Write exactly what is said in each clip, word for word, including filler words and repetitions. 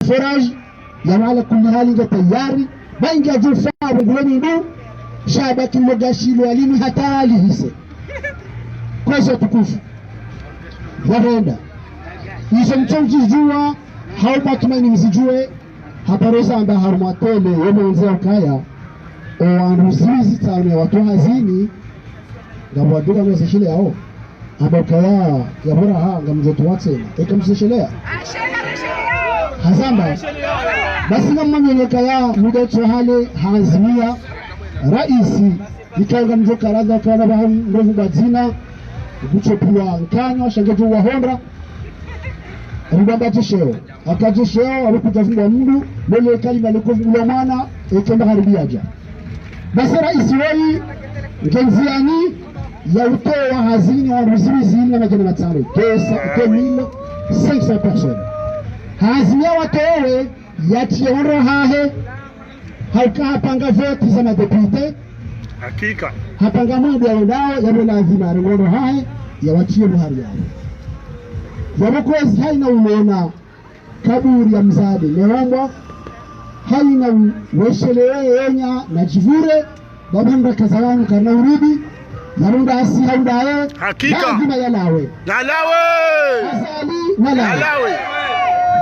forage, ya ala kulli hali nge tayari, ba inge adjufa, ngule mindu, sha baki mloga shilo alimi hata alihise. Kwezi watukufu. Yahenda. Izo mtsodjidjuwa, hau matumaini mzidjuwe, haparo zamba harumwa tele, yo mwenze ukaya, o wandru zizi tsanu ya watowa hazini, ngapvo waduka mwe zeshele yao. Amba ukaya ya bora ha, ngamdjo towa tsena. Eka mzeshelea. Hazamba. Basi ngamwamini ukaya muda tso hale hazimia. Raisi, ikao ngamdjo karaza ukaya ba ha ndrovu badzina. Kutsopiwa nkanya, sha ngedjo wahondra. Ribamba tsi sheo. Akadje sheo, alikudja vumba mndru, lele kalima leko vumba mwana, ekenda haribi yadja. Basi raisi woyi, nge ndziani, ya utowa hazini wa ruzirizini na madjana matsanu, deux cents, deux mille cinq cents personnes. Hazini ya watowe, ya tiye ondro hahe, hauka hapanga voti za madepite, hakika. Hapanga mwendo ya ondao, ya mwe lazima, ya ondro hahe, ya watiye buhari yao. Ya mwe kwezi haina ulona, kaburi ya mzade, neombwa, haina u-, weshele yenya na djivure, baba mrakaza wanu kana uridi, ya munda asi haunda ye, hakika. Lazima ya lawe. Na lawe! Azali, na lawe. Na lawe!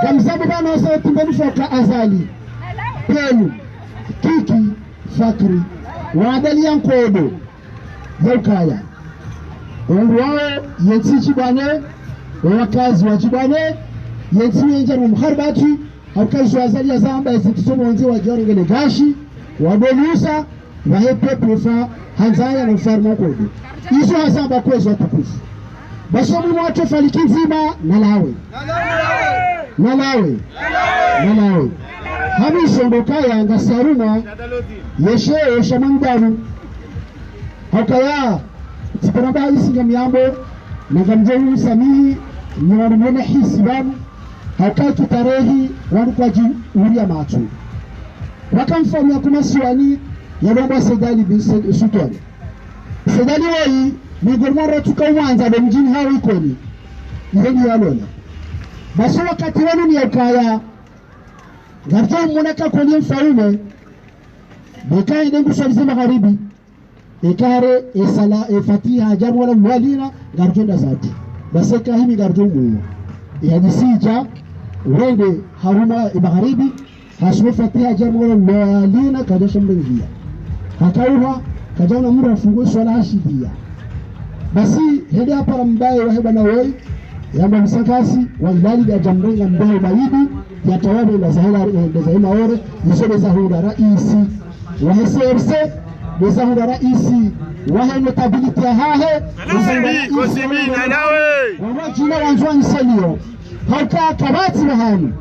Ngamzambo bana wasa timbeni foka Azali. Pelu, Kiki, Fakri, wadali ya nkodo. Ya ukaya. Wandru wao, yentsi Djibane, wakazi wa Djibane, yentsi wenja na mharibati, hauka izo Azali ya zamba, yentsi tso mwandze wa djari ngele gashi, wa belusa, wa he peuple fa, handzaya na mfarma kodo. Izo hazamba kwezi watukufu. Basi mwa tofali kindzima, na lawe. Na lawe. Na lawe. Hami shombo kaya ngasi harumwa, yesheo sha mwandamu. Haukaya, tsiparamba isi ngamiyambo, na ngamdjo usamihi, ni wanu mwene hisi banu, haukaya kitarehi, wanu kwadji uri ya matsu. Waka mfaume ya kuma siwani, ya lomba Said Ali bin Said Sultan. Said Ali woyi, migorima rotuka umwanza, ndo mdjini hawo Ikoni. Ile ni yalona. Basi wakati wanu ni ya ukaya, ngarto mwana ka kweli mfaume, beka ende nguswalize magharibi. Ekare, esala, efatiha, djamu wala mwalina, ngarjo nda zati. Basi eka himi ngarjo muwa. Yadisija, wende harumwa emagharibi, hasume fatiha, djamu wala mwalina, kadja shamrengia. Hakauha, kadja ona mura fungu swala hashidia. Basi, hende hapara mbaye wahe bana woyi, yamba msakasi, walali ya djamrenga mbaye maidi, ya tawabe na zahela, eh, na zahela ore, iso nde zahura raisi. Wahe C R C, nde zahura raisi, wahe notabilité yahahe, nde zahura raisi, na lawe. Wamajina wandzwa nselio. Hauka kabati bahani.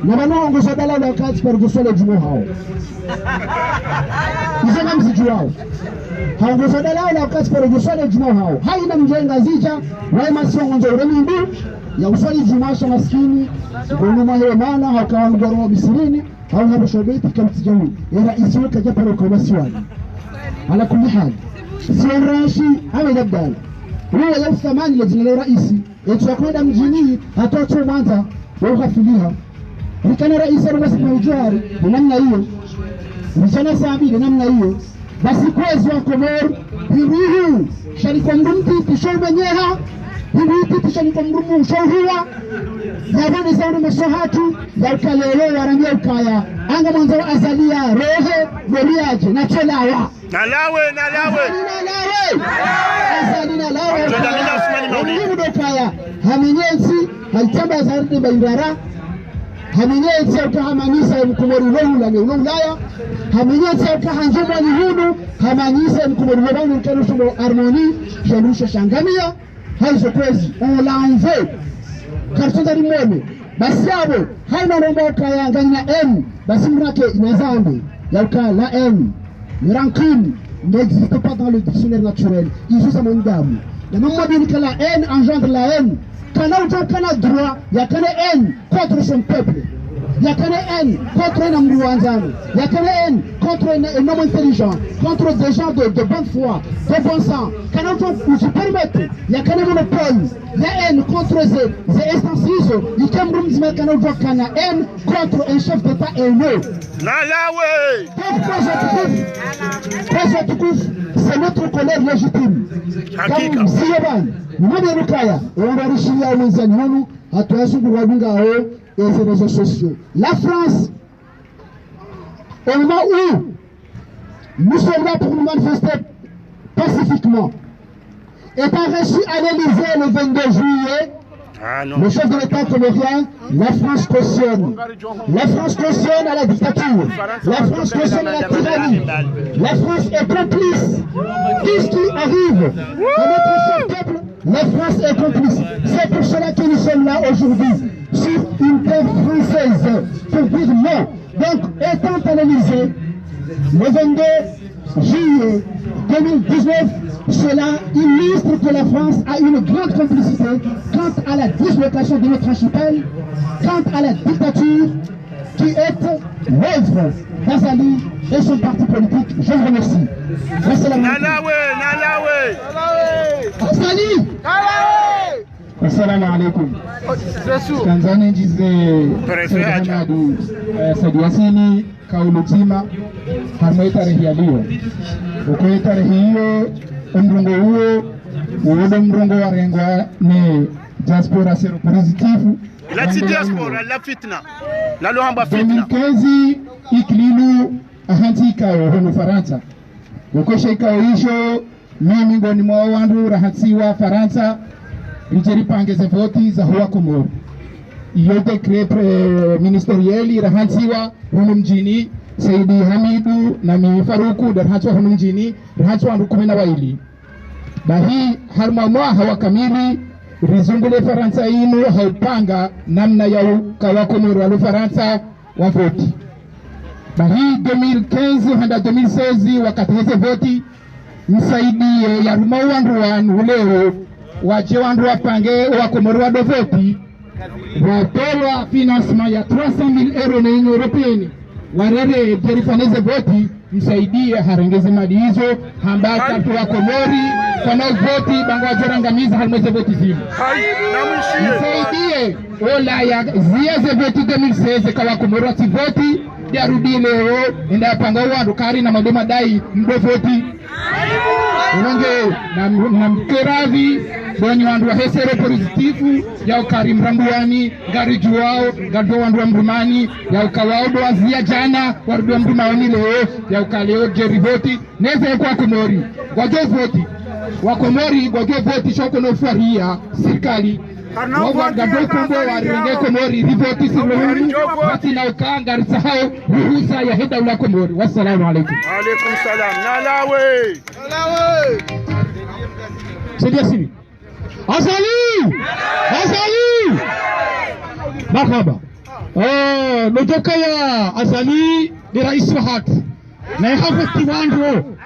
Na bano hongozo dalala wakati paro djoswale djumwa hawo. Izo ngamzidjuwao. Hongozo dalala wakati paro djoswale djumwa hawo. Haina mdjenga zija, wae masi wangonzo ure mindu, ya uswali djumwa sha maskini, ngonu mahe mana, hauka wa mgwaro wa misirini, hau haro shobeti kamtsi djawi. Era isiwe kaja paro kwa masiwani. Ala kulli hali. Siwan rashi, ame labdala. Uwe ya usamani le djina le raisi. Etsu ya kwenda mdjini, hata tsu mwandza, wa uhafiliha. Rikana raisi ya rumasi kwa ujuhari, ni namna iyo. Rijana sabi, ni namna iyo. Basi kwezi wa Komori, hiruhu, shani kwa mdru mtiti, sho umenyeha, hiruhu titi, shani kwa mdru mu, sho uhuwa. Ya bani za unu meso hatu, ya ukalelo, wa rami ya ukaya. Anga mwanza wa Azali ya, rohe, moriaje, na cholawa. Na lawe, na lawe. Azali na lawe. Azali na lawe. Mtunda mina Usmani Maulidi. Omuhimu ndo kaya, hamenyetsi, haitamba Azali de Baindara. Hamenyetsi uka hamanisa mkomori ulo hula ne ulo Ulaya. Hamenyetsi uka hanjumwa ni hunu, hamanisa mkomori ulo bani mkanu shumo harmoni, shandusha shangamia. Haizo kwezi, on l'a enlevé. Kartsonda rimone. Basi yabo, haina lomba ukaya nganyina haine, basi mrake ina zambi, ya uka la haine, ni rancune, n'existe pas dans le dictionnaire naturel. Izo za mwanadamu. Na mambo bini ka la haine engendre la haine. Kana uta kana droit, ya kana haine contre son peuple. Yakana haine contre un mdru wa ndzani. Yakana haine contre un, un homme intelligent, contre des gens de, de bonne foi, de bon sens. Kana udjo udjipermettre, yakana monopole ya haine contre ze, ze instances izo, ike mdru mdzima kana udjo kana haine contre un chef d'État haineux. Nalawe! Donc, kwezi watukufu, kwezi watukufu, c'est notre colère légitime. Hakika. Kama msiyo bani, ni mwana rukaya, wanda rishiya mwandzani wanu, hatu wazungu wadunga hao, et ces réseaux sociaux. La France, au moment où nous sommes là pour nous manifester pacifiquement, étant reçus à l'Élysée le vingt-deux juillet, ah, non, le chef de l'État comorien, la France cautionne. La France cautionne à la dictature. La France cautionne à la tyrannie. La France est complice. Tout ce qui arrive à notre cher peuple, la France est complice. C'est pour cela que nous sommes là aujourd'hui, sur une terre française, pour dire non. Donc, étant à l'Élysée, le vingt-deux juillet deux mille dix-neuf, cela illustre que la France a une grande complicité quant à la dislocation de notre archipel, quant à la dictature qui est l'œuvre d'Azali et son parti politique. Je vous remercie. Wassalamu alaikum. Nalawe, nalawe. Azali! Assalamu alaikum. Kandzani ndjize Préfet Said Ahmad, eh, Said Yassine, kaulu ndzima, harumwa ye tarehi ya leo. Uko ye tarehi iyo, omrongoo uwo, uwo ndo mrongoo warengwa ne diaspora séropositif. La tsi diaspora, la fitna. La lo hamba fitna. Deux mille quinze, iklilu ahantsi ikao hono Farantsa. Uko she ikao isho, mimi ngoni mwa wandru rahantsiwa Farantsa, ridje ripange ze voti za huwa Komori. Iyo décret pré-, ministériel rahantsiwa hunu mdjini, Saidi Hamidu na mi Faruku, nde rahantsiwa hunu mdjini, rahantsiwa wandru kume na waili. Bahi, harumwa mwaha wa kamili, rizungule Farantsa inu, ha upanga namna ya uka wa Komori walo Farantsa, wa voti. Bahi deux mille quinze handa deux mille seize, wakati heze voti, Msaidie yaruma wandru wanu leo, wadje wandru wapange wa Komori wado voti, watolwa financement ya trois cent mille euros ne Union Européenne, warere dje rifanye ze voti, Msaidie harenge ze mali izo, hamba kartu wa Komori, kwana voti, ba ngwadjo rangamiza harumwa ze voti zinu. Msaidie, ola ya ziya ze voti deux mille seize, ka wa Komori watsi voti, yarudi leo, enda yapanga wandru kari na mado madai, mdo voti. Unange, na, na mkeravi, donyi wandru wa hesero pozitifu, ya ukari mrambuwani, ngari juwao, ngari wandru wa mrumani, ya ukawao do wazia jana, warudi wa mrumani leo, ya uka leo dje rivoti, neze kwa Komori, ngwadjo voti. Wa Komori, ngwadjo voti, shoko no fwaria, sirikali. Wawa ngado kombo warenge Komori, rivoti sirihulu, wati na uka ngarisahao, ruhusa ya heda ula Komori. Wassalamu alaikum. Alaikum salam. Nalawe. Saidia sini. Azali! Azali! Marhaba. Eh, nodjoka ya Azali ni raisi wahatru. Naye havoti wandru.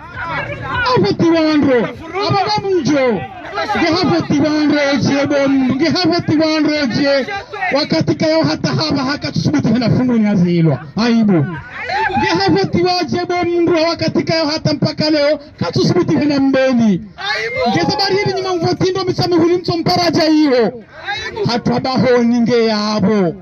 Havoti wandru. Aba ba mdjo. Nge havoti wandru dje bo mdru. Nge havoti wandru dje. Wakati kayo hata haba haka tsusubuti hena fungu ni azilwa. Aibu. Nge havoti wa dje bo mdru. Wakati kayo hata mpaka leo. Katsusubuti hena mbeli. Nge zabari hili nyima mvoti ndo mitsa mihuli mtso mpara dja iyo. Hatru aba honi nge yabo.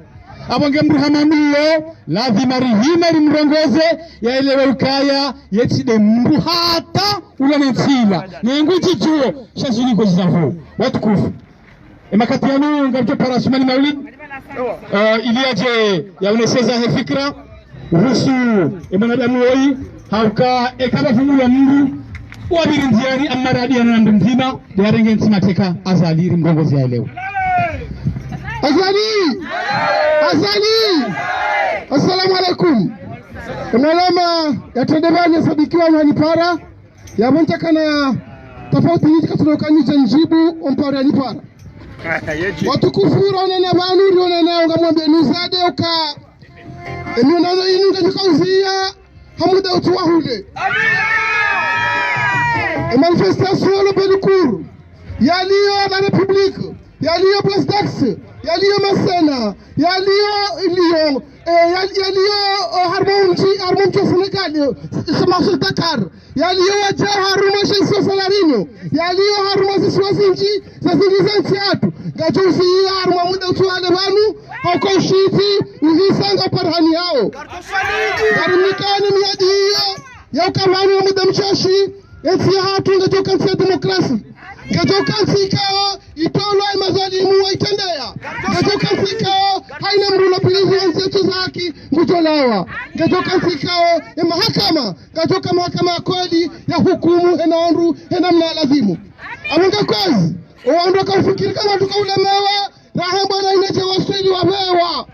Abo nge mdru hama miyo, lazima rihime rimrongoze, yaelewe ukaya, yetsi nde mdru hata ula ne ntsila. Ne ngudjidjuo, sha zili ko zinavu. Watukufu. E makati yanu, ngamdjo para Asumani Maulid, eh, ili yadje yaonese zahe fikira, uhusu e mwanadamu woyi, hauka eka ba fungu la mdru, wabiri ndziani, amma radi ya na mdru mdzima, yarenge ntsi mateka, Azali rimrongoze yaelewe. Azali! Azali! Assalamu alaikum. Mwanama ya tende bani ya sadiki wa mwanipara, ya mwenta kana tafauti nyinji katsulo kanyi dje njibu, ompara ya nipara. Watukufu, rionana pvanu, rionana, ngamwambe nuzade uka. Emi onano inu nge nikauzia, hamuda utsu wahule. E manifestation le Bellecour, yaliyo la République, yaliyo Place d'Axe, yaliyo Masséna, yaliyo Lyon, Eh, yal-, yaliyo, oh, harumwa mdji, harumwa mdji wa Senegal, eh, Sheikh Mansour Dakar. Yaliyo wadja harumwa she isiwa sha La Réunion. Yaliyo harumwa zisiwa zindji, za zindji za ntsi yatru. Ngadjo usiya harumwa muda utsuwale pvanu, hauka ushindzi, uhisa nga parahani yawo. Ngarimnikani miadi iyo, ya uka pvanu ya muda mshashi, entsi yahatru ngedjoka ntsi ya demokrasi. Ngedjoka ntsi ikao itolwa emadhwalimu waitrendeya. Ngedjoka ntsi ikao haina mdru ulopvilizi wa ntsi yatru za haki ngudjolawa. Ngedjoka ntsi ikao emahakama, ngedjoka mahakama ya kweli ya hukumu hena wandru, hena mna lazimu. Apvo ngakwezi, owandru wakaufikiri ka wandru kaulemewa, raha mbwana inedje waswili wapvewa.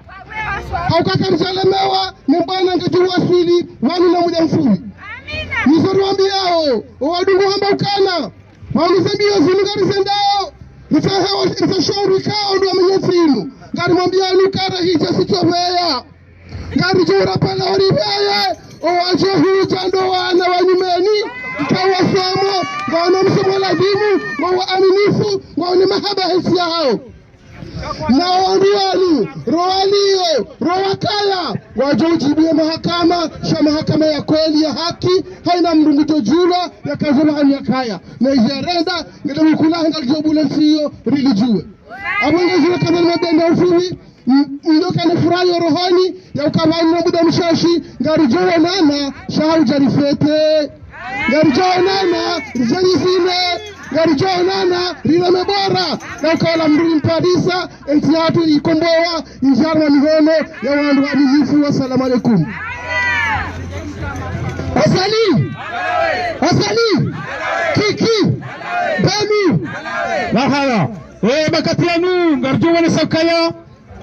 Hauka kamdjalemewa, ne mbwana ngedjo waswili, pvanu na muda mfupi. Nizo riwambiyao, owadungu hamba ukana, pvanu ze mbio zinu ngarizendao, nitsahewa, nitsashauri kao ndo wamenye ntsi inu. Ngarimwambiyani ukana hidja sitsopveya. Ngaridjo urapala oripveye, owadjo hudja ndo wana wa nyumeni, ngwawo wasomo, ngwawo na msomo lazimu, ngwawo waaminifu, ngwawo ne mahaba he ntsi yahawo. Na wandru wanu, rowaliyo, rowakaya, wadjo udjibu ye mahakama, sha mahakama ya kweli ya haki, haina mdru ngudjo djulwa, yakazo pvahanu yakaya. Na idja renda, ngedjo mkula, ngalidjo bula ntsiyo, rilidjuwe. Apvo ngezile kamwe mabenda ufuwi, M-, mdjoka ne furaha yo rohoni, ya uka pvanu na muda mshashi, ngaridjo onana, sha hau dja rifete. Ngaridjo onana, ridje rizine, ngaridjo onana, rileme bora, ya uka ola mdru limparisa, entsi yatru ikombowa, indjari na mihono, ya wandru waaminifu. Wassalamu alaikum. Azali! Azali! Kiki! Benu! Marahaba. Eh, makati yanu, ngaridjo wonesa ukaya,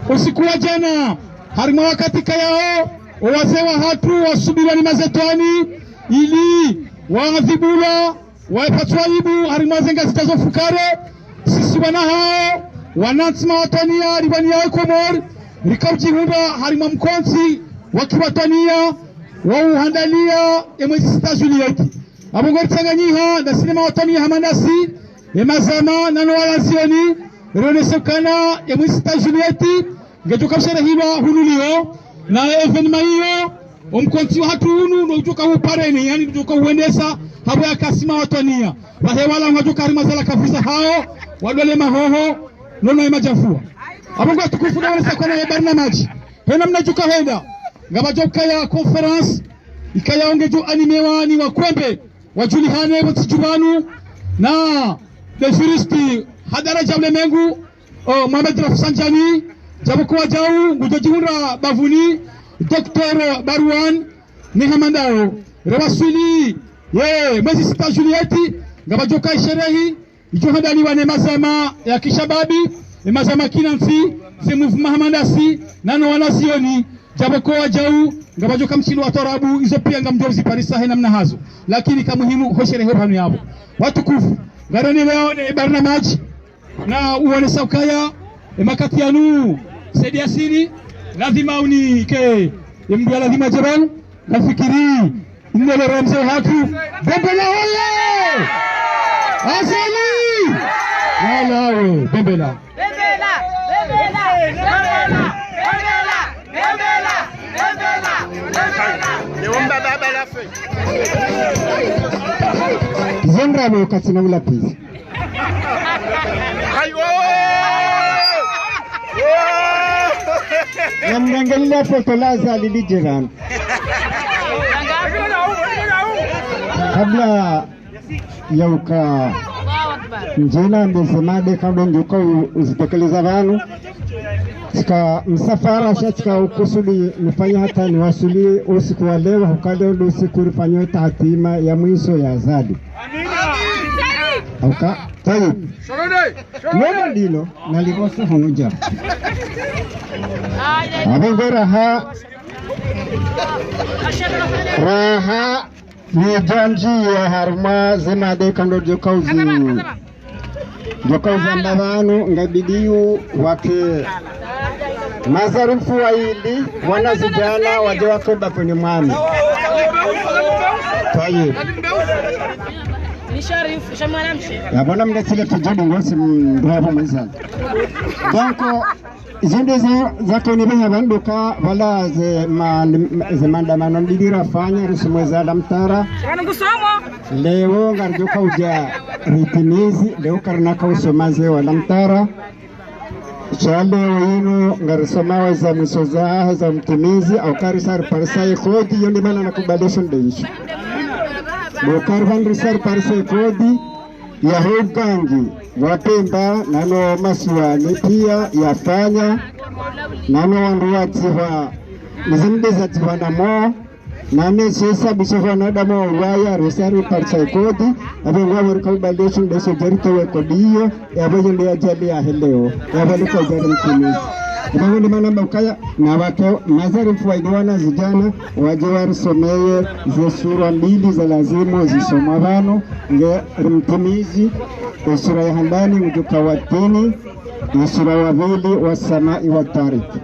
usiku wa djana, harimwa wakati kayao, owazee wahatru wasubirwa ni mazetwani, ili waadhibulwa, waepvatswa aibu, harimwa ze ngazidja zo fukare, sisi wana hao, wanantsi mawatwaniya, ripvaniya e Komori, rikaudjihundra harimwa mkontsi wa kiwatwaniya, wa uhandaliya, emwezi sita Juliet. Apvo ngoritsanganyiha, ndasi ne mawatwaniya hama ndasi, emazama, nano wanazioni, rionese ukana, emwezi sita Juliet, ngedjoka usherehilwa hunu Lyon, na evenima iyo, omkontsi wahatru unu, no udjoka uparene, yaani udjoka uwendesa, hapvo yakasi mawatwaniya. Pvahe wala ngwadjoka harimwa zala kavuza hao, wadole mahoho, nono emadjafua. Apvo ngwatukufu na wanasawa na ebarnamaji. Hena mna djuka henda, ngapvadjokaya conférence, ikayao ngedjo animewa ni wakwembe, wadjulihane pvo ntsi djuu pvanu, na le juriste hadara dja ulemengu, o, Mohamed Rafsanjani, djapvo ko wadjau, ngudjo djihundra bapvuni, Docteur Barwan, ne hama ndao, rewaswili, ye, mwezi sita Juliet, ngapvadjoka isherehi, idjo handaliwa ne mazama ya kishababi, ne mazama kinantsi, ze mouvement hama ndasi, nano wanazioni, djapvo ko wadjau, ngapvadjoka mtsindo wa twarabu, izo pia ngamdjo uziparisa hena mna hazo. Lakini ka muhimu, ho sherehe pvanu yapvo. Watukufu, ngaroni leo ne barnamaji, na uwonesa ukaya, emakati yanu, Said Yassine, lazima unike, emdru ya lazima dje pvanu, nafikiri, Mnelo ramze hatru. Bembela oye! Azali! Wala we, Bembela. Bembela! Bembela! Zendra bo katsina ula pizi. Ayo! Na mnangalia foto la Azali lidje pvanu. Kabla ya uka ndjena mbeze made kabla ndjuka u-, uzitekeleza pvanu. Tsika msafara sha tsika ukusudi nifanye hata niwasili usiku wa leo, huka leo ndo usiku rifanye tahatima ya mwiso ya Azali. Amina. Uka, tayib. Neno ndilo, nalikosa hunu dja. Apvo ngo raha, raha, ni djandji ya harumwa ze made kando djoka uzi, djoka uzamba pvanu, ngabidi yu wake mazarufu waili, wana zidjana, wadje wake bapvuni mwami. Tayeb. Ni Sharif, je mwanamshe. Ya bona mnetsile tujedi ngosi mbravo mwizana. Donc, Izo nde za, za koni beha banduka, pvala ze ma-, ze maandamano mbili rafanya, risomeza la mtara. Leo ngaridjoka udja ritimizi, leo karina ka usoma ze wa la mtara. Sha leo inu ngarisoma wa za mwiso za, za mtimizi, au karisa riparisa ye kodi, yo nde mana nakubali so nde ishi. Bo kari pvanu risa riparisa ye kodi, ya ho ugangi wa Pemba, nano masiwani pia yafanya, nano wandru watsihwa, nizimbe zatsihwa na mo, nane sesa bisho wanadamu wa Ulaya, risa riparisa ye kodi, apvo ngwa warika ubali so nde so djaritowe kodi iyo, yapvo yende ya djali ya heleo, yapvo lika djali mtimizi. Yapvo nde mana mba ukaya, na wake, mazari mfuwa ili wana zijana, wadje warisomeye ze sura mbili za lazimu zisomwa pvanu, nge rimtimizi, e sura ya handani, mdjuka wa tini, e sura wa pvili, wa samai wa tariki.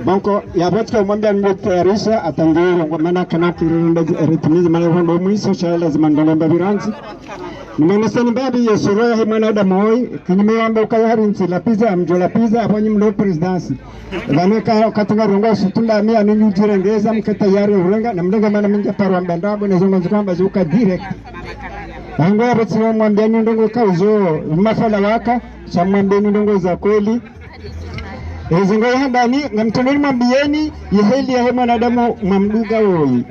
Donc, yapvo tsika umwambia nde tayarisha, atangiro, ngwa mana kana kiriro nde ritimizi, mana yondo mwiso, sha lazima ndole mba pvirandzi. Nimeneseni mbapvi ye sura ya he mwanadamu oyi, kinyume wamba ukaya hari ntsi la pizza, mdjo la pizza, apvo nyi mlo présidence. Pvanu ka, katunga rongo sutunda mi anu nyu djirengeza, mke tayari urenga, na mrenga mana minja paro amba ndrabo, na zongo nzukamba zuka direct. Wangu ya botsi wa mwambia nyu ndrongo ka uzo, mafala waka, sha mwambia nyu ndrongo za kweli. Ezi ngo ya handani, ngamtoleni mwambieni, ye heli ya he mwanadamu mwamduga woyi.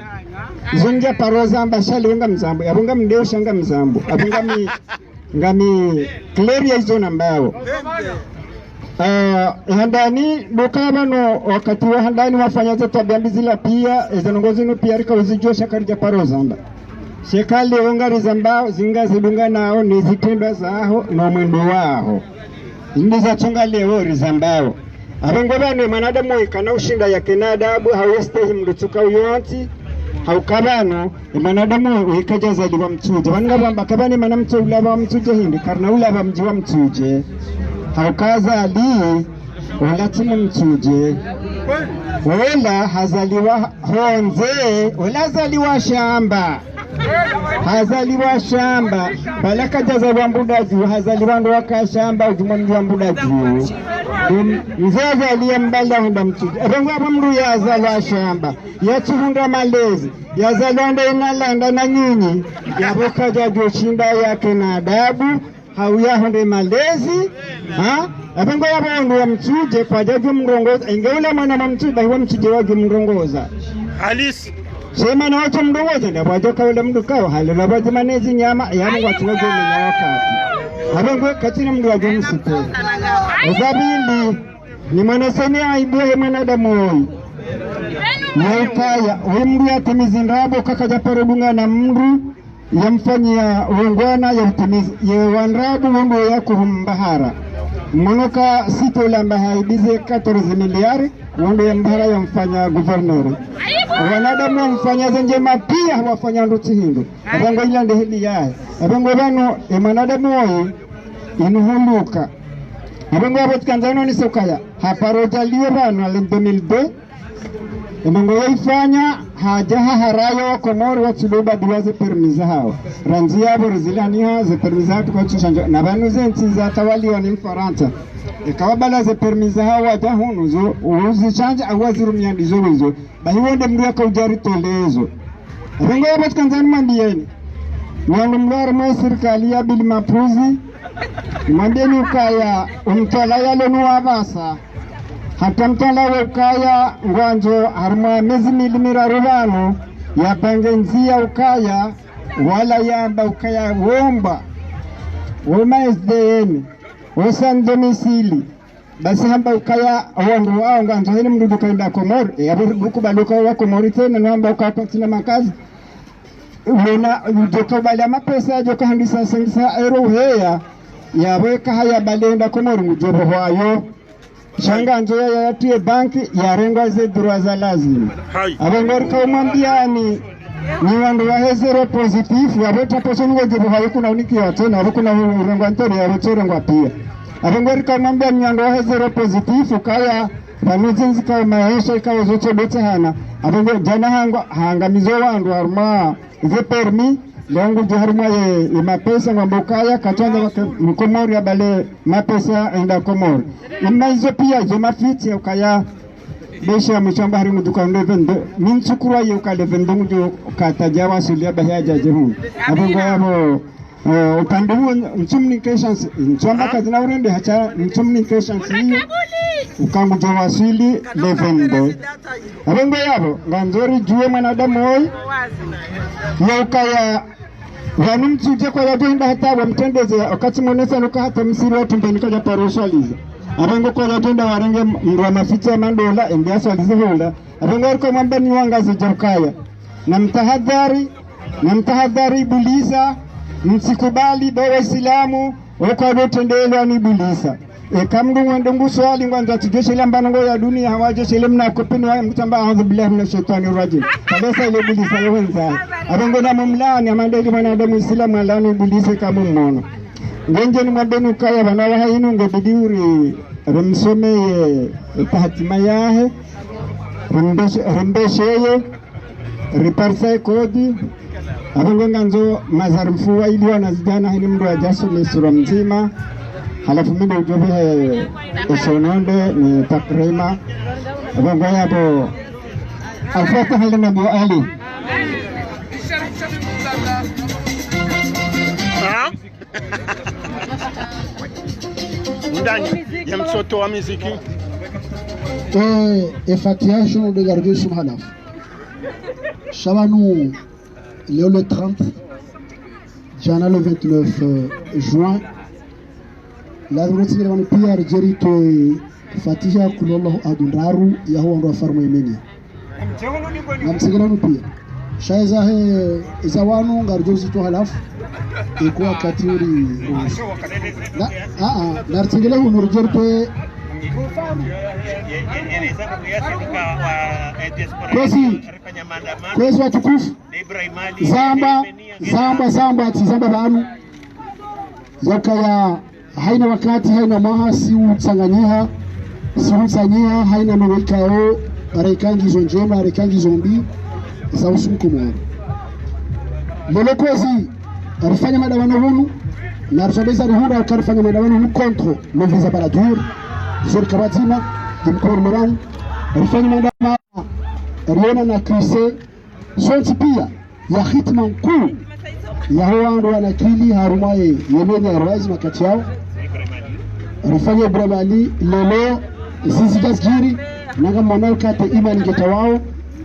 Izo ndja paro zamba sha leo ngamzambo, yapvo ngamdeo sha ngamzambo, yapvo ngami, ngami clear ya izo nambao. Ah, handani, duka pvanu, wakati wa handani wafanya ze twabia mbi zila pia, eze ndrongo zinu pia rika uzidjuwa sha karidja paro zamba. Sha eka leo ngarizambao, zinga zidunga nao, ni zitrendwa zaho, no mwendo waho. Indi za tsonga leo rizambao. Apvo ngo pvanu ye mwanadamu ikana ushinda yake na adabu, hau yastehi mdru tsuka uyontsi, hau ka pvanu, ye mwanadamu ikadja zaliwa mtsudje. Pvanu ngapvo amba ka pvanu ye mwana mtsu ulapva mtsudje hindri, karina ulapva mdji wa mtsudje. Hau kazali, wala tsi mtsudje. Ola hazaliwa hondze, ola hazaliwa shamba. Hazaliwa shamba, pvala kadjazaliwa Mbudadju, hazaliwa ndo waka shamba, udjuma mdji wa Mbudadju. Mze azaliya mbala hunda mtsudje. Apvo ngo apvo mdru yazalwa shamba, yatsuhundra malezi, yazalwa nda ina landa na nyinyi, yapvo kadjadjo shinda yake na adabu, hau yahundre malezi, ha? Apvo ngo yapvo wandru wa mtsudje, kwadjadjo mrongoza, inge ula mwana mwa mtsudje, bahi wa mtsudje wadjo mrongoza. Halisi. Sha mana watso mrongoza, ndapvo wadjo ka ula mdru kao, halelwa pvadji manezi nyama, yapvo ngwatsi wadjo menya wakati. Apvo ngo katsina mdru wadjo msite. Eza pvili, nimweneseni aibu ya he mwanadamu oyi. Na ukaya, oyi mdru yatimizi ndrabo, kakadja paro dunga na mdru, yamfanyia wongwana ya utimizi, ye wandrabu wondo ya kuhumbahara. Monoka sito la mbaha ibize quatorze milliards, wondo ya mbahara yamfanya gouverneur. Wanadamu wamfanya ze ndjema pia wafanya ndutsi hindru. Apvo ngo ila nde heli yahe. Apvo ngo pvanu, e mwanadamu oyi, inuhuluka. Apvo ngo apvo tsikandza ino nise ukaya, haparo djaliwa pvanu, ale deux mille deux, ino ngo yaifanya, hadja haharayo wa Komori watsulo ubadilwa ze permis zahawo. Randzi yapvo rizilaniha ze permis zahatru kwatsu shanja. Na pvanu ze ntsi zatawaliwa ni Mfarantsa. Eka wabala ze permis zahawo wadja hunu zo, uzishanja au wazirumia ndizo wizo. Bahi wo nde mdru yaka udja ritolezo. Apvo ngo yapvo tsikandza nimwambieni. Wanu mlwari mwe sirikali ya Bili Mapvuzi. Nimwambieni ukaya, umtwala yalo nuwapvasa. Hata mtwala we ukaya ngwandzo harimwa mezi mili miraru pvanu, yapange ndzia ukaya, wala yamba ukaya womba, woma S D N, wo sans domicile. Basi hamba ukaya, wandru wao ngwandzo heni mdru kaenda Komori, e, yapvo buku baluka wa Komori tsena, no hamba ukaya kwatsina makazi. Wona, udjoka ubali mapesa, djoka handisa sengisa euro uheya, yapvo eka haya bali enda Komori, ngudjo pvohwayo. Sha ngandzo ya, ya, yatiye banki, yarengwa ze droit za lazima. Apvo ngorika umwambiani, ni wandru wahe zéro positif, yapvo tapo soni ngodjo pvohwayo kuna unikiwa tsena, yapvo kuna urengwa ntori, yapvo tsorengwa pia. Apvo ngorika umwambiani wandru wahe zéro positif, ukaya, pvanu zinzi ka maesha ikao zotso botse hana. Apvo ngo djana hangwa, hangamizo wandru harumwa ze permis, Ngangu djo harumwa ye, ye mapesa ngwambo ukaya, katsandza wake Mkomori yabale mapesa enda Komori. Ima izo pia, zo mafitsi ya ukaya, besha mshamba hari mduka ndo vendo. Mintsukuru ye uka le vendo mdjo ukata djawaswili ya bahi ya djadje hunu. Apvo ngo yapvo, eh, upande huo, ntsumnike shansi, ntswamba kazina urende hata, ntsumnike shansi iyo, uka ngudjo waswili le vendo. Apvo ngo yapvo, ngandzo ridjuwe mwanadamu woyi, ye ukaya, pvanu mtsudje kwa yadjo enda hata wamtrendeze, wakati mwonesa nuka hata msiri wa tumbeni kadja paro swaliza. Apvo ngo kwa yadjo enda warenge mndru wa mafitsi ya mandola, ende aswalize hula. Apvo ngo ariko mwamba ni wangazi dja ukaya. Na mtahadhari, na mtahadhari Ibulisa, mtsikubali bo Waislamu, okwa dotrendelwa ni Ibulisa. Eka mndru ngwendo nguswali ngwandzo atsidjeshele mbano ngo ya dunia, hawadjeshele mna kopini wa mtsamba, "A'udhu billahi minash shaitani rajim." Kabisa ile Ibulisa yo wendza. Apvo ngo na mumlani, amandeli mwanadamu Islamu alani Ibulisa eka mummono. Ngendje nimwambeni ukaya pvanu waha inu ngebidi uri, rimsomeye, eka hatima yahe, rimbeshe-, rimbesheye, riparisa ye kodi, apvo ngo ngandzo mazari mfuwa ili wana zidjana hini mndru yadjasome sura mdzima, halafu mi ndo udjo pvehe, eh, esononde, ni takrima, apvo ngo yapvo, Al-Fatiha li Nabi Ali. Ah? Ndani ya msoto wa miziki. Eh, e Fatiha sho ndo ngarudjo isoma halafu. Sha pvanu, leo le trente, djana le vingt-neuf, euh, juin. Lazima rutsingira pvanu pia ridje ritowe Fatiha, Kul huwallahu ahad ndraru, yaho wandru wa farma imenia. Na mtsingira pvanu pia. Sha eza he, eza wanu, ngarudjo zitowa halafu. Eko wakati uri, na, a, a, na rutsingira hunu ridje ritowe. Kwezi, kwezi watukufu. Zamba, zamba, zamba, tsi zamba pvanu. Yakaya haina wakati, haina mwaha, si utsanganyiha, si utsanyiha, haina nowekao, reka ngizo ndjema, reka ngizo mbi, za usu Mkomori. Lolo kwezi, rifanya madawano hunu, na risabeza rihura, uka rifanya madawano hunu contre le visa Balladur, zori kabadzima, di Mkomori morangu, rifanya madawano, riona na krise, sontsi pia, ya hitma nkuu yaho wandru wanakili harumwa ye Yemeni ya rwazi makati yao. Rifanye Ibrahim Ali lolo zizi gazgiri, nanga mwana ukate imani ngeta wao,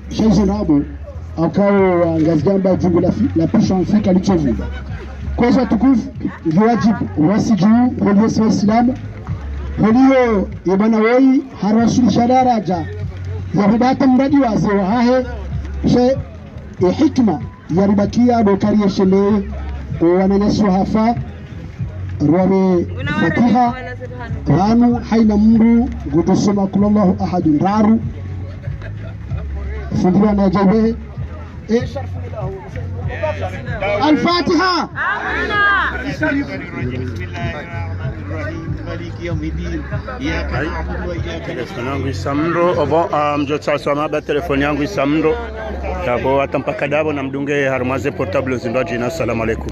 sha izo ndrabo, akao wa Ngazidja amba djungu la fi-, la pisha mfika litsovuda. Kwezi watukufu, ngi wadjibu, wasi dju, holiho si Waislamu, holiho ye bwana woyi, harwaswilisha daraja ya hubata mradi waze wahahe, she e hikma yaribakia ndo kari yesheleye, o wananyasi wahafa, rwawe Fatiha, pvanu haina mndru ngudjo soma Kul huwallahu ahad ndraru, fundi wa najabe, e, Al-Fatiha. Amina. Telefoni yangu isa mndro, obo, ah, mdjo tsa soma ba telefoni yangu isa mndro. Yapvo hata mpaka dapvo na mdunge harumwa ze portable zindru djina. Assalamu alaikum.